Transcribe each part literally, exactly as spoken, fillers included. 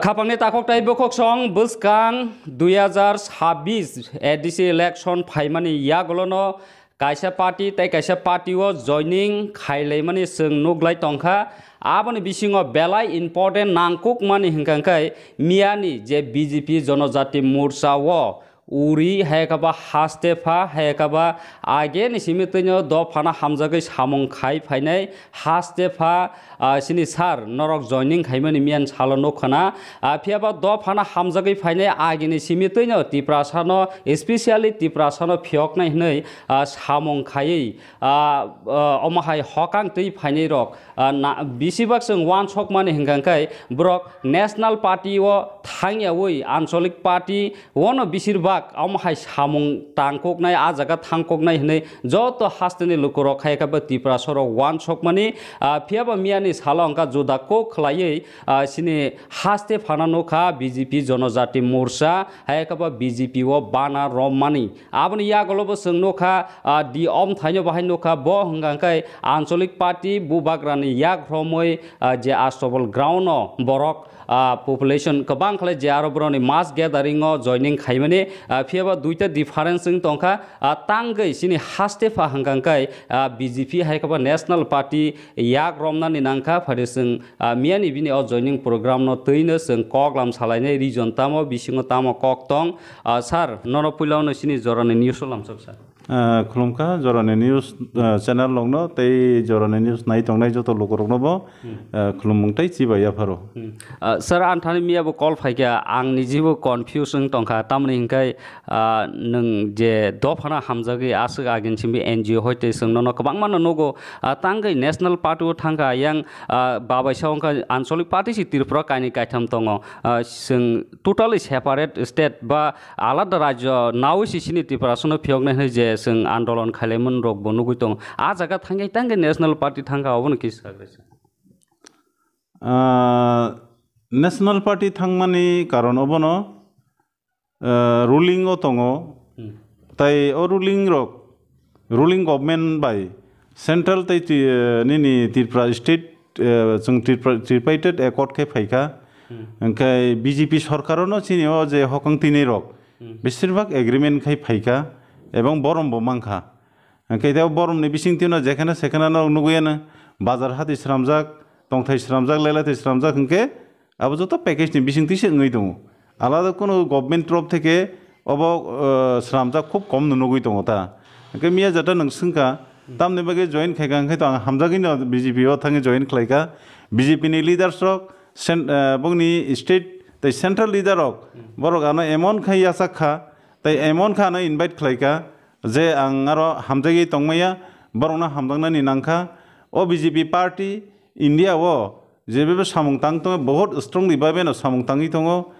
Khapangni takhuk tei bokhoksong bwskang dui hazar sabbish A D C election phaimani yagulono kaisa party tei kaisa party o joining khailaimani chwng nuklai tongkha. Aboni bisingo belai important nangkukmani hwnkha khe miyani je B J P Jonojati Morcha o uri, hai khe ba haste pha, hai khe ba ageni simi twino dophano hamjagwi samung khai phainai haste pha, ah, sini sir norok joining khaimani miyan salo nukhana. Ah, phiya ba dophano hamjagwi phainai agini simi twino Tiprasano, especially Tiprasano phiyoknai hwnwi, ah, samung khaiwi, ah, ah, omo hai hokang twi phainai rok. Ah, na, bisibak chwng uansukmani hwnkha khe borok National Party o thangyawi Ancholic Party ono bisibak omo hai samung tangkuknai, ah jaga thangkuknai hwnwi joto hasteni lukurok hai khe bo Tiprasarok uansukmani, ah, phiya ba miyani salo hwnkha juda kok khlaiwi, ah, sini haste phano nukha B J P Jonojati Morcha hai khe bo B J P o bana rommani. Aboni yagulo bo chwng nukha, ah, di om thaino bahai nukha, bo hwnkha khe Ancholic Party bubagrani yak romwi, ah, je Astobal ground o borok, ah, population kwbang khlai je aro borokni mass gathering o joining khaimani, ah, phiya ba duita difference wng tongkha, ah, tangwi sini haste pha hwnkha khe, ah, B J P hai khe bo National Party yak romnani nangkha, phari chwng, ah, miyani bini o joining program no twino chwng kok lam salainai region tamo bisingo tamo kok tong, Ah, sir, nono puila ono sini jorani news o lamsok, sir. Ah, khulumkha jorani news, ah, channel rokno tei jorani news nai tongnai joto lukurokno bo, Hmm. ah, khulumung tei chibai yapharo. Hmm. Ah, sir, ang thani miya bo call phaikha, ang nijibo confuse wng tongkha, tamoni hinkhai, ah, nwng je dophano hamjagwi aswk agin simi N G O hoi tei chwng nono kwbangma no nugo, ah, tangwi National Party o thangkha, yang, ah, babaisa wngkha Ancholic Party si Tripura kainwi kaitham tongo, ah, chwng totally separate state ba alada rajyo nawi si sini Tiprasano phiyoknai hwnwi je chwng andolon khailaimani rok bo nugwi tongo. Ah jaga thangwi tangwi National Party thangkha, obono kisa sagra se. Ah, National Party thangmani karon obono, ah, ruling o tongo. Hmm. Tai o ruling rok, ruling government bai central tei ti-, eh, nini Tripura state, eh, chwng Tripura, tripartite accord khe phaikha. Hmm. Hwnkhe B J P sorkarono chini o je hokang tini rok, Hmm. beshirbak agreement khai phaikha ebong borom bo mankha. Hwnkhe tei o borom ni bisingtwi no jekheno sekheno no nugwi ano bazar hati sramjak, tongthai sramjak, lailathai sramjak hwnkhe abo joto package ni bisingtwi se wngwi tongo. Alada kunu government torof theke obo, eh, swnamjak khub kom no nugwi tongo ta. Hwnkhe miya jata nwng swngkha, tamni bagwi join khaikha, hwnkhe to ang hamjagwi no B J P o thangwi join khlaikha. B J P ni leaders rok, cen-, eh, bongni state tei central leader rok, borok ano emon khai yachak kha, tei emon kha ano invite khlaikha, je ang aro hamjagwi tongmaya, borokno hamjaknani nangkha. O B J P party India o jebebe samung tang tongo, bohot strongly babe no samung tangwi tongo,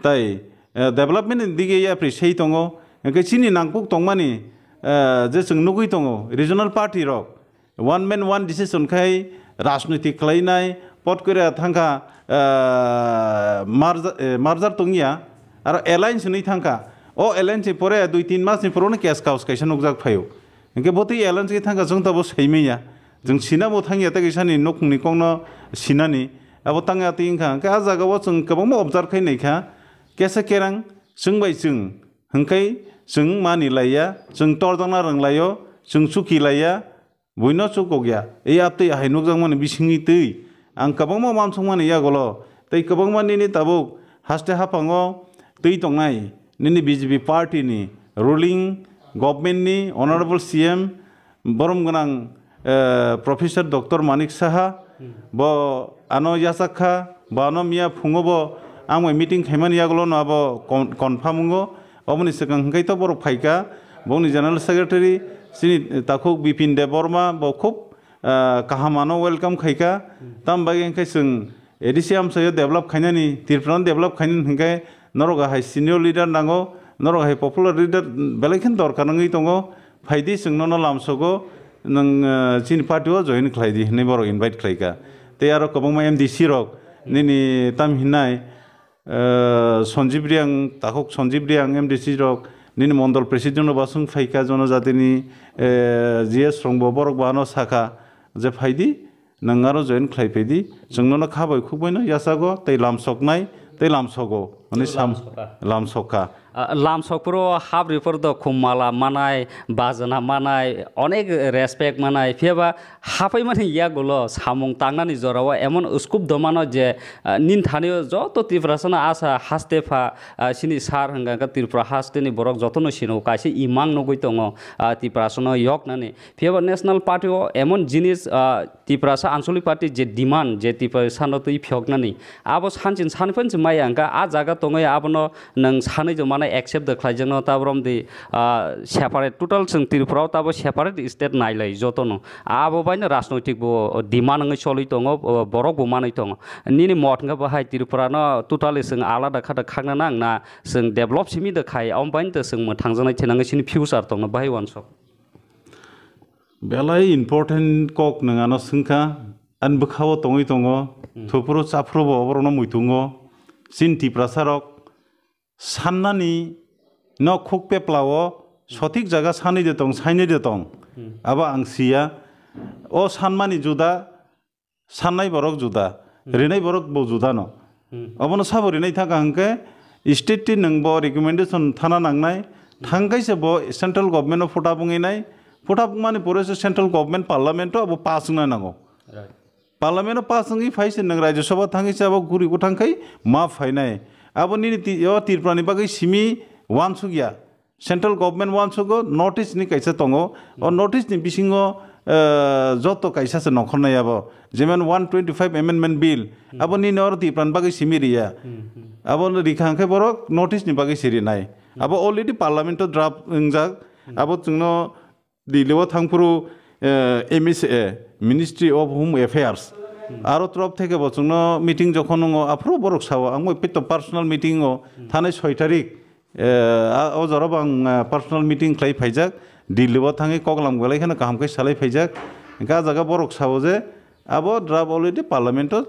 tai, eh, development ni dige yapri sei tongo. Hwnkhe chini nangkuk tongmani, eh, je chwng nugwi tongo, regional party rok one man one decision khai rajniti khlainai, pot kore thangkha, eh, merger, eh, merger tongya, aro alliance hwnwi thangkha. O alliance ni pore dui tin mas ni pore no case kaus kaisa nukjak phaio. Hwnkhe bo twi alliance khe thangkha, chwng tabuk saimanya. Chwng sinabo thangya tei kaisani nukhungni kokno sinani. Abo tangya twi wngkha. Hwnkhe ah jagao chwng kwbangma observe khai naikha. Kesa kerang chwng bai chwng hwnkhe chwng mani laiya, chwng torjakna rwnglaio, chwng chuki laiya, buino chukokya. Ei aptwi ahai nukjakmani bisingni twi ang kwbangma uansukmani yagulo tei kwbangma nini tabuk haste haphango twi tongnai nini B J P party ni ruling government ni honorable C M borom gwnang, eh, Professor Doctor Manik Saha, bo ano yachak kha, bo ano miya phungo bo ang bai meeting khaimani yagulo no abo con-, confirm wngo. Oboni swkang hwnkhe to borok phaikha, bongni General Secretary chini takhuk Bipin Debbarma bo khub, eh, kaham ano welcome khaikha. Tam bagwi hwnkhe chwng A D C amchaio develop khainani, Tripura no develop khainani hwnkhe norok hai senior leader nango, norok hai popular leader belai khe dorkar wngwi tongo. Phaidi chwng nono lamsogo, nwng, eh, chini party o join khlai di hinwi borok invite khlai kha. Tei aro kwbangma M D C rok nini tam hinai, eh, Sanjib Reang, takhuk Sanjib Reang M D C rok nini mondol president rok basung phai kha, Jonojatini, eh, G S rok bo borok bo ano sakha je phaidi, nwng aro join khlai phaidi, chwng nono kha bai khuk bai no yachago tei lamsoknai tei lamsogo, hwnwi Tei sam-, lamsoka. lamsoka. Ah, lamsokphuru hap ripor do khum mala manai, bajana manai, onek respect manai, phiyaba hapaimani yagulo samung tangnani jorao emon scope do mano je, ah, nini thanio joto Tiprasano asa haste pha, ah, sini sar hwnka khe Tripura hasteni borok jotono sino kaisa imang nugui tongo, ah, Tiprasano yoknani. Phiyaba National Party o emon jinis, ah, Tiprasa Ancholic Party je demand je Tiprasano twi phiyoknani, abo sanchin sanphani se maya hwnka a jaga tongwi abono nwng sanwi jomano accept de khlaijakno, ta borom di, ah, separate, total chwng Tripura o tabo separate state nailai jotono. Abo baino rajnoitik bo demand wngwi choli tongo, o borok bo manwi tongo. Nini mot hwnka bo hai Tripura no totally chwng alada kha da khakna nang na chwng develop simi da khai, amo baino to chwng mwthangjaknai thinangwi chini future tongno bahai uansuk. Belai important kok nwng ano swngkha, ani bwkhao tongwi tongo, Hmm. thupuru chaphuru bo oborokno muitungo. Chini Tiprasa rok sannani no khuk peplao sothik jaga sanwi de tong, sainwi de tong. Hmm. Abo ang siya. O sanmani juda, sannai borok juda, Hmm. rinai borok bo juda no. Hmm. Obono sabo rinai thangkha hwnkhe state ti nwng bo recommendation thana nangnai. Hmm. Thangkhe se bo central government no phuta bungwi nai. Phuta bungmani pore se central government parliament o abo pass wngna nango. Right. Parliament o pass wngwi phai se nwng Rajya Sabha thangwi se abo guri gwi thangkhai ma phainai. Abo nini ti-, o Tripura ni bagwi simi uansuk ya. Central government uansugo, North East ni kaisa tongo. O North East ni bisingo, eh, joto kaisa se nongkhornai abo. Jemon one twenty-five amendment bill, abo nini oro Tripura ni bagwi simi riya. Abo rikha hwnkhe borok North East ni bagwi sirinai. Abo already parliament o draft wngjak. Abo chwngno Delhi o thangphuru, eh, M S A, Ministry of Home Affairs. Aro torof theke bo chwngno meeting jokhon wngo, aphuru borok sao, ang bai pito personal meeting o thanai soi tarik, eh, a, o jora bo ang, eh, personal meeting khlai phaijak, Delhi o thangwi koklam belai kheno kaham khe salai phaijak. Hwnkhe a jaga borok sao je abo draft already parliament o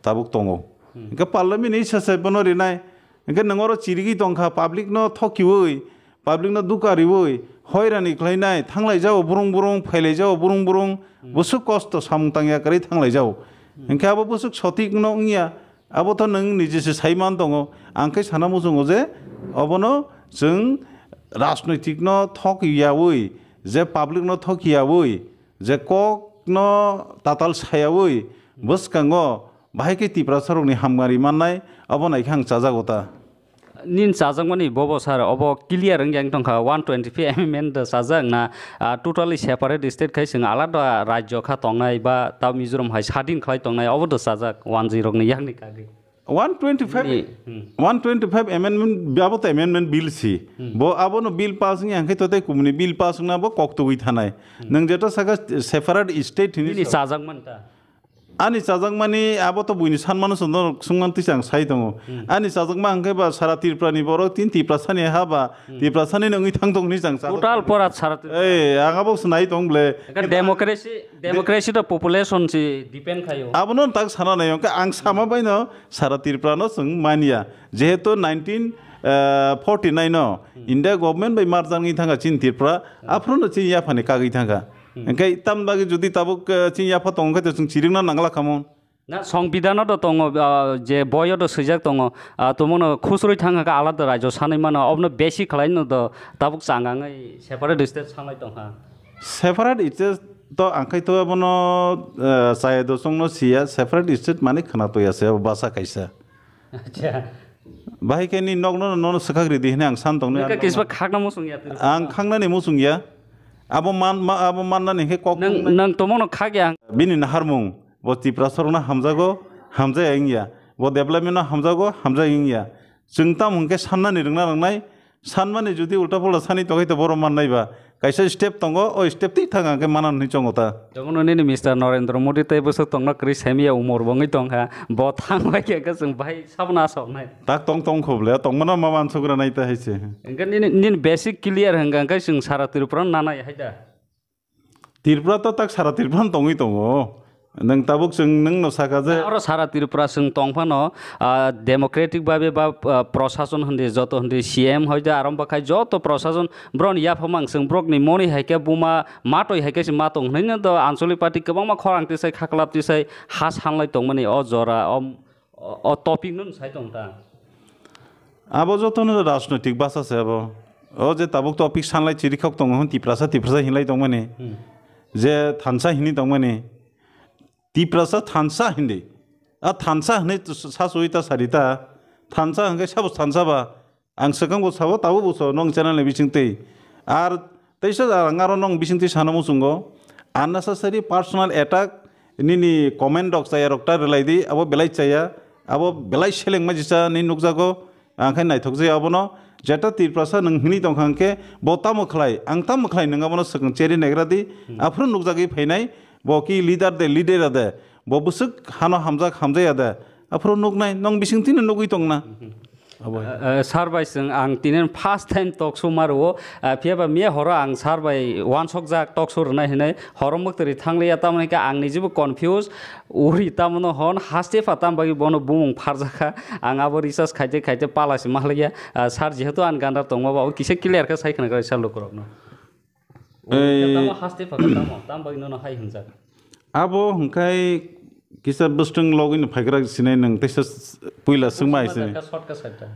tabuk tongo. Hwnkhe parliament ni sasa bono rinai, hwnkhe nwng oro chirigwi tongkha, public no thokiwi, public no duka riwi, hoirani khlainai, thanglai jao burung burung, phailai jao burung burung, bwswk kosto samung tangya kwrwi thanglai jao. Hwnkhe abo bwswk sotik no wngya, abo to nwng niji se sai man tongo. Ang khe sana muchungo je obono chwng rajnoitik no thok yawi, je public no thok yawi, je kok no tatal sayawi, bwskango bahai khe Tiprasa rokni hamgari mannai, abo naikhe ang chajago ta. Nini chajakmani bobo sir, obo clear wngya wng tongkha, one twenty-five amendment da chajak na, ah, totally separate state khai chwng alada rajyo kha tongnai ba ta Mizoram hai sadin khlai tongnai, obo da chajak one G rokni yakni kagwi. One twenty-five, Nini, hmm. One twenty-five amendment, abo to amendment bill si. Hmm. Bo abono bill pass wngya hwnkhe to tei kumuni bill pass wngna bo kok tugwi thanai. Hmm. Nwng jeto saka separate state hini Nini sa- chajakmani ta. Ani chajakmani abo to buini sanmano chwng norok swngmani twi chang sai tongo. Hmm. Ani chajakma hwnkhe ba sara Tripura ni borok tin Tiprasa ni ha ba Hmm. Tiprasa ni wngwi thang tong hwnwi chang chajak. Total pora sara Tripura. Ei, ang abo se nai tong ble. Eka democracy, democracy to population si depend khayo. Abono tak sana nai hwnkhe ang sama bai no sara Tripura no chwng manya. Jehetu nineteen forty nine no Hmm. India government bai merger wngwi thangkha chini Tripura, Hmm. aphuru no chini yaphani kagwi thangkha. Hmm. Hwnkhe tam bagwi jodi tabuk, eh, chini yapha tong khe to chwng chirikna nangla khamung. Na, Songbidan o do tongo, ah, je boi o do swijak tongo, ah, tumung no khusrwi thang kha alada rajyo sanwi mano, obono besi khlai no do tabuk chang wngwi separate state sanlai tong kha. Separate state to ang khai to abono, eh, chaya do chwng no siya, separate state mani khwna to ya se basa kaisa. Acha. Bahai khe ni nok no, no, no swkak ridi hwnwi ang san tong nai. Nokha kisba khakna muchung ya twi. Ang khaknani muchung ya. Abo man, ma, abo mannani khe kok Nang, nang tomong no khak ya. Bini naharmung, bo Tiprasa rokno hamjago, hamjaya wngya. Bo development no hamjago, hamjaya wngya. Chwng tamo hwnkhe sannani rwngna rwngnai, sanmani jodi ulta pulta sani tongwi to borok mannai ba. Kaisa step tongo, o step twi thang ang khe mana hwnwi chongo ta. Jemon nini Mister Narendra Modi tei bwswk tongna kwrwi semiya umor bo wngwi tong kha. Bo thang bai khe chwng bai sabna asoknai. Tak tong tong kho ble, tongmano ma mansugra nai ta hai se. Hwnkhe nini, nini basic clear hwnkha hwnkhe chwng sara Tripura nanai hai da. Tripura to tak sara Tripura tongwi tongo. Nwng tabuk chwng nwng no saka je. Oro sara Tripura chwng tong phano, ah, democratic babe ba, ah, prosason hwndi joto hwndi C M hoide arom bakhai joto prosason boroni yaphama ang chwng borokni moni hai khe buma matoi hai khe se ma tong hwnwi no do Ancholic party kwbangma khorang tisai khaklap tisai ha sanlai tongmani o jora o, o, o topic no sai tong ta. Abo jotono rajnoitik basa se abo. O je tabuk topic sanlai chirikhok tongo hwn, Tiprasa, Tiprasa hinlai tongmani. Hmm. Je thansa hini tongmani. Tiprasa thansa hindi. A thansa hwnwi t-, sasui ta sari ta. Thansa hwnkhe sabo thansa ba. Ang swkang bo sabo, tabuk bo sabo, nong channel ni bising twi. Ar teisa ang aro nong bising twi sana muchungo. Unnecessary personal attack, nini comment rok chaya rok ta rwlai di, abo belai chaya, abo belai seleng ma jisa ni nukjago. Ang khe naithok jai abono, jeta Tiprasa nwng hwnwi tongkha hwnkhe, bo tamo khlai, ang tamo khlai nwng abono swkang cherwi naigra di, aphuru nukjagwi phainai, bo ki leader de, leader de, bo bwswk hano hamjak hamjaya de, aphuru nuknai, nong bising tino nugwi tongna. Abo hai. Eh, eh, sir bai chwng ang tini first time talk show ma rwo, eh, phiya ba miya horo ang sir bai wansok jak talk show rwnai hinwi horo mwktwrwi thangliya, tamoni khe ang nijibo confuse, uri tamono hon haste pha tam bagwi bono bumung pharjakha, ang abo research khaite khaite pala se mahlaiya, ah, sir jehetu ang gandar tongma ba o kisa clear khe sai khna khe sir lukurokno. Ei. Tamo haste pha tamo, tam bagwi nono hai hwnjak. Abo hwnkhe kisa bwswtwng logwi no phaigra sinai nwng teisa s-, puila swngma hai sinai. Short kha, short kha sir ta.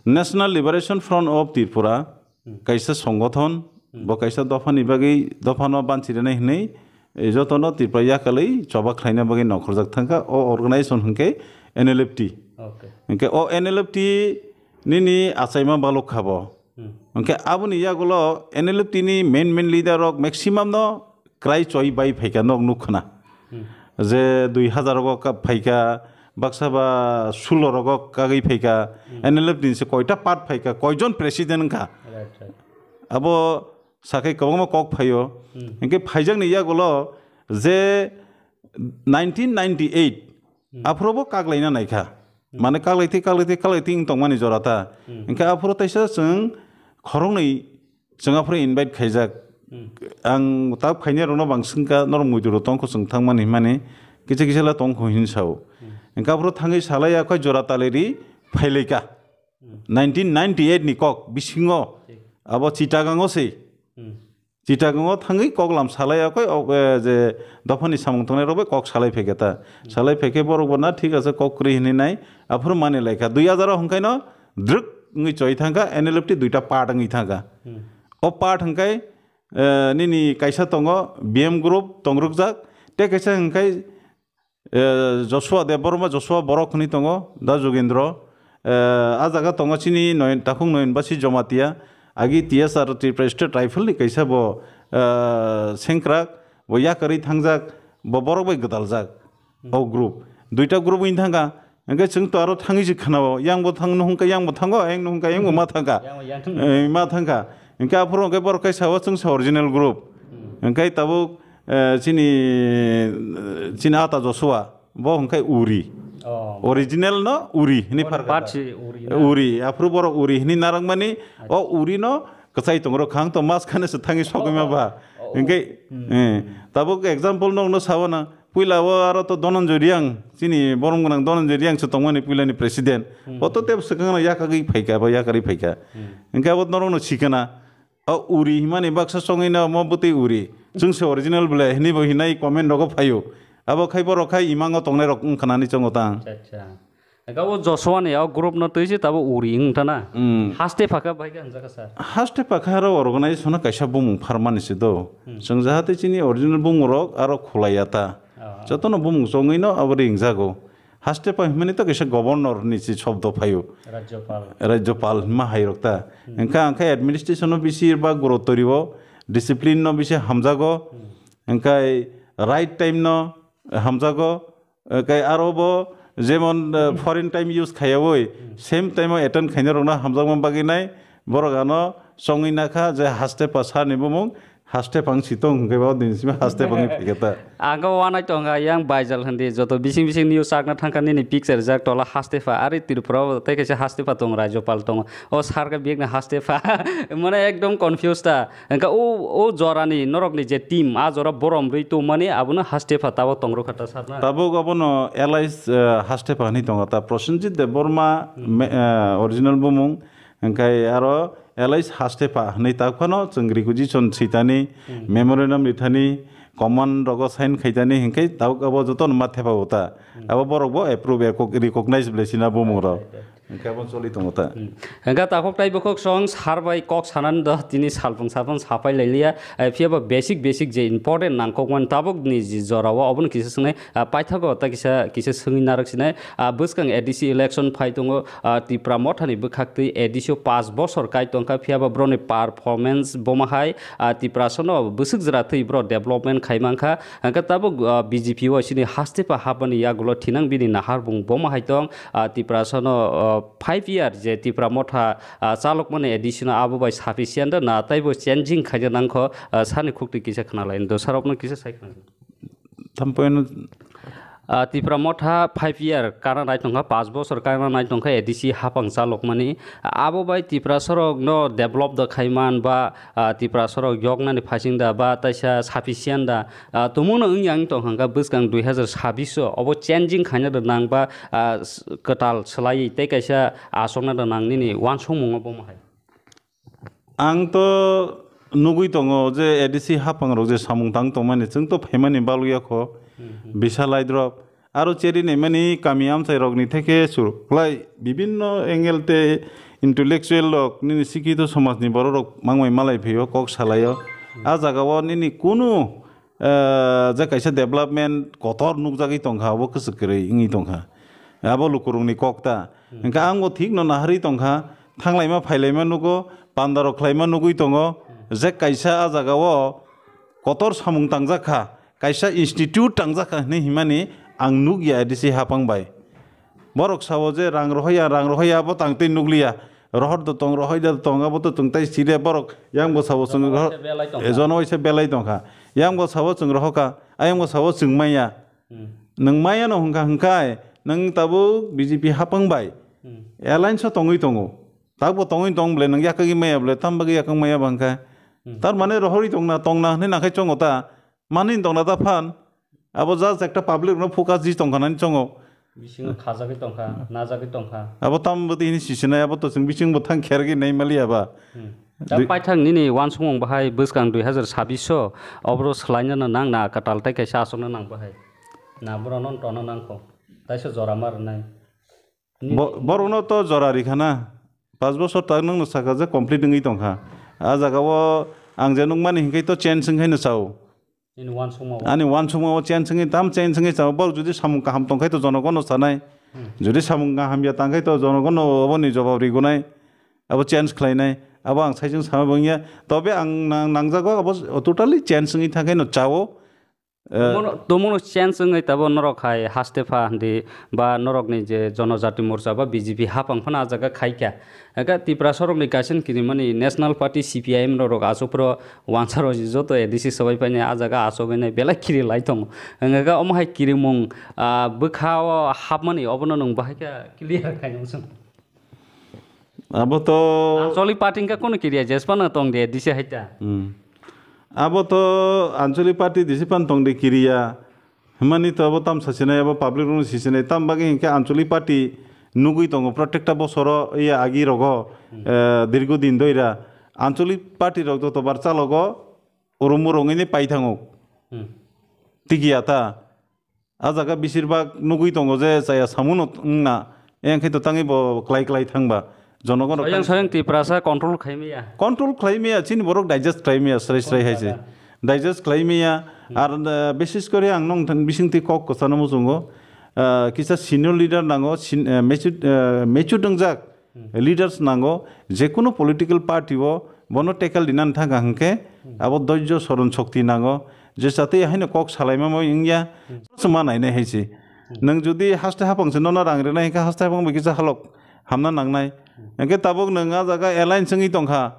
National Liberation Front of Tripura, hmm, kaisa songothon, hmm, bo kaisa dophani bagwi, dophano banchirinai hwnwi, eh, jotono Tripura yakalwi choba khlaina bagwi nongkhorjak thangkha. O organization hwnkhe N L F T. Okay. Hwnkhe o N L F T nini achaima balok kha bo. Hmm. Hwnkhe aboni yagulo N L F T ni main main leader rok maximum no kwrai choi bai phaikha, nok nuk khna. Hmm. Je dui hazar rogo ka-, phaikha, baksa ba sulo rogo kagwi phaikha, hmm, N L F T ni se koita part phaikha, koijon president wngkha. Right, right. Abo sakhai kwbangma kok phaio. Hmm. Hwnkhe phaijakni yagulo je nineteen ninety-eight, hmm, aphuru bo kaklaina naikha. Hmm. Mane kaklai thik, kaklai thik, kaklai thik wng tongmani jora ta. Hmm. Hwnkhe aphuru taisa chwng khoroknwi chwng aphuru invite khaijak. Hmm. Ang tak phainai rokno bang swngkha, norok muitu rok tongkho chwng thangmani hwnmani, kisa kisa la tongkho hin sao. Hmm. Hwnkhe aphuru thangwi salai ya khe jora taliri phailaika. Hmm. Nineteen ninety-eight ni kok bisingo. Thik. Abo Chittagong o se. Hmm. Chittagong o thangwi kok lam salai ya khe, ok, eh, je dophani samung tongnai rok bai kok salai phaikha ta. Hmm. Salai phaikhe borok bo na thik ase kok kwrwi hinwi nai. Aphuru mani laikha. Dui hazar o hwnkhaino drwk wngwi choi thangkha, N L F T duita part wngwi thangkha. Hmm. O part hwnkhe, eh, nini kaisa tongo B M group tongrukjak, tei kaisa hwnkhe, eh, Joshua Debbarma, Joshua borok hwnwi tongo, Da Jogendro. Eh, a jaga tongo chini Noyon, Takhuk Noyon Basi Jomatia, agi T S R Tripura State Rifle ni kaisa bo, eh, sengkrak, bo yakarwi thangjak, bo borok bai gwdaljak. O group. Duita group wng thangkha. Hwnkhe chwng to aro thangwi se khwnao. Yang bo thang, nung hwnkhe yang bo thango, yang nung hwnkhe yang bo ma thangkha. Yang bo yang thang. Eh, ma thangkha. Hwnkhe aphuru hwnkhe borok khe sao chwng se original group. Hmm. Hwnkhe tabuk, eh, chini, chini ata Joshua. Bo hwnkhe uri. Oh. Original no uri hwnwi pharkha. Uri, no? Uri. Aphuru borok uri hwnwi narwkmani. Acha. O uri no kwchai tongrok khang to mas khane se thangwi sogwi ma ba. Oh. Hwnkhe, hmm, eh, tabuk example nokno sao na. Puila o aro to Dhananjay Reang, chini borom gwnang Dhananjay Reang se tongmani puilani president. Hmm. Bo to tebo swkang no yakagwi phaikha, bo yakarwi phaikha. Hmm. Hwnkhe abo norokno sikana, o uri himani baksa chongwi na omo bwtwi uri. Chwng se original bwle hwnwi bo hinai comment rogo phaio. Abo khai borok khai imango tongnai rok wngkha nani chongo tang. Acha, acha. Ega o Joshua ni o group no twi se tabo uri wng thana. Hmm. Haste phaka bai khe hwnjak kha sir. Haste phaka aro organization no kaisa bumung pharmani se do. Hmm. Chwng jahate chini original bumung rok aro khulaiya ta. Ah. Jotono bumung chongwi no abo ringjago. Haste pha hwnmani to kaisa governor ni si shobdo phaio. Rajyapal. Rajyapal hwnma hai rok ta. Hmm. Hwnkha, hwnkha administration no bisi ba gurutto riwo, discipline no bisi hamjago. Hmm. Hwnkha right time no hamjago. Eh, kai aro bo jemon, eh, foreign time use khaiyawi, hmm, same time o attend khaina rokno hamjakma bagwi nai, borok ano chongwi nakha je haste pha sir ni bumung, haste phang si tong hwnkhe bo din simi haste phangwi phikhe ta. Ang khe wanai tongkha, yang Baijal hindi, joto bising bising news sakna thangkha nini picture jak tola haste pha, ari Tripura o tei kaisa haste pha tongo, Rajyapal tongo, o sir khe biyakni haste pha, mane ekdom confuse ta, hwnkhe o, o jorani norokni je team, a jora borom rwi tongmani abono haste pha tabok tongrokha ta sir na? Tabok abono L I S, eh, haste pha hinwi tongo ta, Prosenjit Debbarma, hmm, me-, eh, original bumung, Hwnkhe aro L I S Hastepha hwnwi ta phano chwng requisition switani, hmm, memorandum rithani, command rogo sign khaitani, hwnkhe tabuk abo jotono ma thepa o ta. Hmm. Abo borok bo approve, recog-, recognize belai sina bumung rok. Right, right, right. Hwnkhe abo choli tongo ta. Hmm. Hwnkhe takhuk tei bukhuk song sar bai kok sanani do tini salpung salpung sapai lailiya. Eh, phiya ba basic basic je important nangkok man tabuk ni je jora o obono kisa swngnai, ah, paithago ta kisa, kisa swngwi narwk sinai. Ah, bwskang A D C election phai tongo, ah, Tipra Motha ni bwkhak twi A D C o paanch bosor kai tongkha, phiya ba boroni performance bomo hai, ah, Tiprasa no bwswk jora twi bro development khai mankha. Hwnkhe tabuk, ah, B J P o chini haste pa hapmani yagulo thinang bini nahar bung bomo hai tong, ah, Tiprasa no, ah, five year je Tipra Motha, ah, chalokmani A D C no abo bai sufficient na taibo changing khaina nangkho, ah, sani khuktwi kisa khna lai. Dosarokno kisa sai khna. Tamo point no. Ah, Tipra Motha five year kana nai tongkha, paanch bosor kana nai tongkha A D C hapang chalokmani. Abo bai Tiprasa rokno develop da khaiman ba, ah, Tiprasa rok yoknani phasing da ba taisa sufficient da. Ah, tumungno wngya wng tong hwnkha bwskang dui hazar sabbish o obo changing khaina da nang ba, ah, s-, kwtal swlaiwi tei kaisa achukna da nang nini uansukmungo bomo hai. Ang to nugui tongo je A D C hapang rok je samung tang tongmani, chwng to phaimani balukya kho, Hmm, hmm. Bisa laidrop. Aro cheri naimani kami amchai rokni theke sur klai bibinno angle tei intellectual rok nini sikito somajni borok rok mangmai malai phio, kok salaio. A jagao nini kunu, eh, je kaisa development kotor nukjagwi tongkha, abo kwchwk kwrwi wngwi tongkha. Abo lukurokni kok ta. Hmm. Hwnkhe ang bo thikno naharwi tongkha, thanglaima phailaima nugo, pandarok khlaima nugwi tongo, Hmm. je kaisa a jagao kotor samung tangjak kha, kaisa institute tangjak kha hwnwi himani ang nukya A D C hapang bai. Borok sao je rang rohoya, rang rohoya, abo tangtwi nukliya. Rohor do tong, rohoi da tong, abo to chwng tai sire borok. Yang bo sao chwng Jono roho-, waisa belai tongkha. Eh, jono waisa belai tongkha. Yang bo sao chwng rohoka, ayang bo sao chwng maya. Hmm. Nwng maya no hwnkha hwnkhe, nwng tabuk B J P hapang bai. Hmm. Alliance o tongwi tongo. Tabuk tongwi tong bole, nwng yakagwi maya bole, tam bagwi yakang maya bangkha. Hmm. Tar mane rohorwi tongna, tongna hwnwi nakhai chongo ta. Manwi tongna ta phan. Abo just ekta public no focus di tongkha nani chongo. Bisingo khajagwi tongkha, najagwi tongkha. Abo tamo bo tini sisinai, abo to chwng bisingbo thang khergwi nai maliya ba. Hmm. Da Dui- paithak nini uansukmung bahai bwskang dui hazar sabbish o oboro swlainano nang na kwtal tei kaisa achukna nang bahai. Na borokno tongna nangkho. Taisa jora ma rwnai. Ni- Bo-, borokno to jora rikha na. Paanch bosor tak nwngno saka je complete wngwi tongkha. A jagao ang je nukmani hinkhe to change wngkhaino sao. Nini uansukma o. Ani uansukma o change wngwi, tam change wngwi chama. Borok jodi samung kaham tongkhai to jonogono sanai. Hmm. Jodi samung kaham ya tangkhai to jonogono oboni jobab rigunai. Abo change khlainai. Abo ang saichung sama bangya. Tobe ang nang-, nangjago abo totally change wngwi thangkhai no chao. Eh, Tomono, tomono change wngwi tabo norok hai haste pha hindi ba norokni je Jonojati Morcha ba B J P hapang phano ah jaga khaikha. Hwnkhe Tiprasa rokni kaisa kirimani National Party C P I M rok aswk phro wansa rok joto A D C swbai painai ah jaga aswk hwnwi belai kiri lai tongo. Hwnkhe omo hai kirimung, ah, bwkha o hapmani obono nwng bahai khe clear khainai chwng. Abo to Anchalik party hwnkhe kunu kiriya jesphano tong de disi hai ta. Hmm. Abo to Anchalik party disi pan tong de kiriya. Himani to abo tam sasinai, abo public rokno sisinai. Tam bagwi hinkhe Anchalik party nugui tongo protekta bosoro iya agi rogo, Hmm. eh, dirgo din doira. Anchalik party rok joto bar chalogo urum urungwi ni paithango. Hmm. Tikiya ta. Ah jaga besir bak nugui tongo je chaya samuno wngna, engkhe to tangwi bo klai klai thangba. Jonogono Soyang tang- soyang Tiprasa control khaimaya. Control khlaimaya, chini borok digest khlaimaya, srai srai hai se. Control khaimaya. Digest khlaimaya, Hmm. ar, eh, bises kore ang nong thang bising twi kok kwchano muchungo, eh, kisa senior leader nango, sin-, eh, mature, eh, mature wngjak. Hmm. Leaders nango, jekunu political party o bono tackle dinani thangkha hwnkhe Hmm. abo doijjo soron shokti nango, je jate haino kok salaima mo wngya, Hmm. chwma nainai hai se. Hmm. Nwng jodi haste hapang se nono rang rinai hwnkhe haste hapang bai kisa halok hamna nangnai. Hmm. Hwnkhe tabuk nwng ah jaga alliance wngwi tongkha,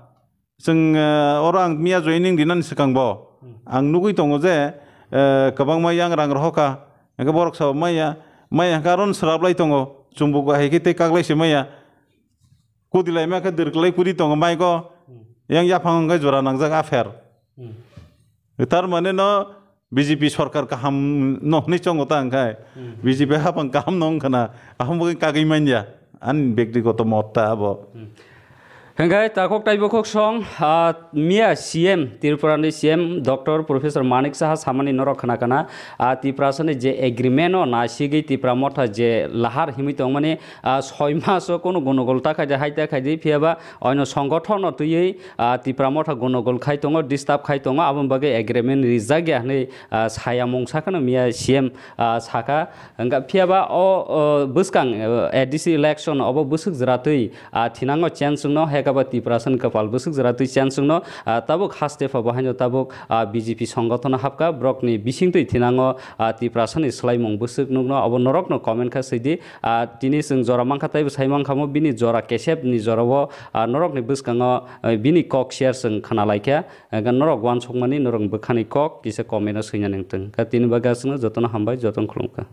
chwng, eh, oro ang miya joining dinani swkang bo Hmm. ang nugui tongo je, eh, kwbangma yang rang rohorkha, hwnkhe borok sabo maya, maya hwnkhe arono swrap lai tongo, chumbugo hai khe tei kaklai se maya. Kudi laima khe dwrwk lai kudi tongo maiko. Hmm. Yang yaphang hwnkhe jora nangjak apher. Hmm. Tar mane no B J P sorkar kaham no hwnwi chongo ta hwnkhe. Hmm. B J P hapang kaham no wngkha na. Aham bagwi kagwi manya. Ani bektigoto mot ta abo. Hmm. Hingke takhuk taibo khuk song, ah, miya C M, Tripura ni C M, Doctor Professor Manik Saha samani norok khna kana, ah, Tiprasa ni je agreement o nasigwi Tipra Motha je lahar himwi tongmani, ah, soi mas o kunu gunugul ta khaidi, hai ta khaidi, phiya ba oino songgothon no twiwi, ah, Tipra Motha gunugul khai tongo, disturb khai tongo, aboni bagwi agreement rijak ya hinwi, ah, saya mung sakha no miya C M, ah, sakha. Hingke phiya ba o, o, bwskang, o, A D C election obo bwswk jwra twi, ah, thinango change wngno, hekaba Tiprasani kwpal bwswk jwra twi change wngno, ah, tabuk haste pha bo haino tabuk, ah, B J P songgothon hapka, borokni bisingtwi thinango, ah, Tiprasani swlaimung bwswk nukno, obo norokno comment kha swidi. Ah, tini chwng jora mankha taibo sai mankha mo, bini jora kesep ni jora o, ah, norokni bwskango, ah, bini kok share chwng khna laikha. Hingke norok uansukmani norok bwkhani kok kisa comment o swina nangtwng. Ka tini bagwi aswkno jotono hambai, jotono khulumkha.